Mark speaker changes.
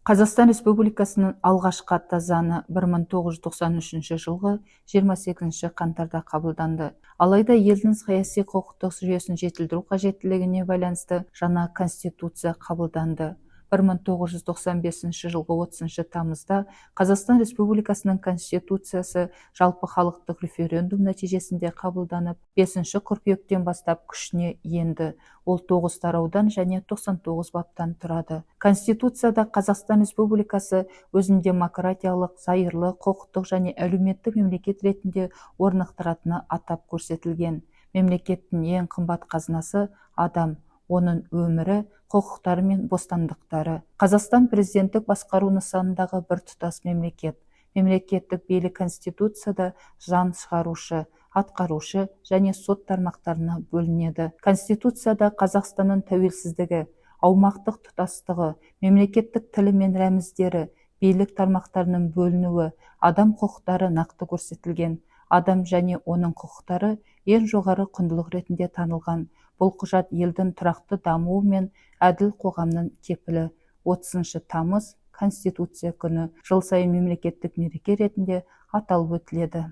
Speaker 1: Қазақстан Республикасының алғашқы атты заңы 1993 жылғы 28 қаңтарда қабылданды. Алайда елдің саяси құқықтық жүйесін жетілдіру қажеттілігіне байланысты жаңа Конституция қабылданды. 1995 жылғы 30 тамызда Қазақстан Республикасының Конституциясы жалпыхалықтық референдум нәтижесінде қабылданып, 5 қыркүйектен бастап күшіне енді. Ол 9 тараудан және 99 баптан тұрады. Конституцияда Қазақстан Республикасы өзін демократиялық, зайырлы, құқықтық және әлеуметтік мемлекет ретінде орнықтыратыны атап көрсетілген. Мемлекеттің ең қымбат қазынасы адам, оның өмірі, құқықтары мен бостандықтары. Қазақстан президенттік басқару нысанындағы біртұтас мемлекет. Мемлекеттік билік Конституцияда заң шығарушы, атқарушы және сот тармақтарына бөлінеді. Конституцияда Қазақстанның тәуелсіздігі, аумақтық тұтастығы, мемлекеттік тілі мен рәміздері, билік тармақтарының бөлінуі, адам құқықтары нақты көрсетілген. Адам және оның құқықтары ең жоғары құндылық ретінде танылған. Бұл құжат елдің тұрақты дамуы мен әділ қоғамның кепілі. 30 тамыз Конституция күні жыл сайын мемлекеттік мереке ретінде аталып өтіледі.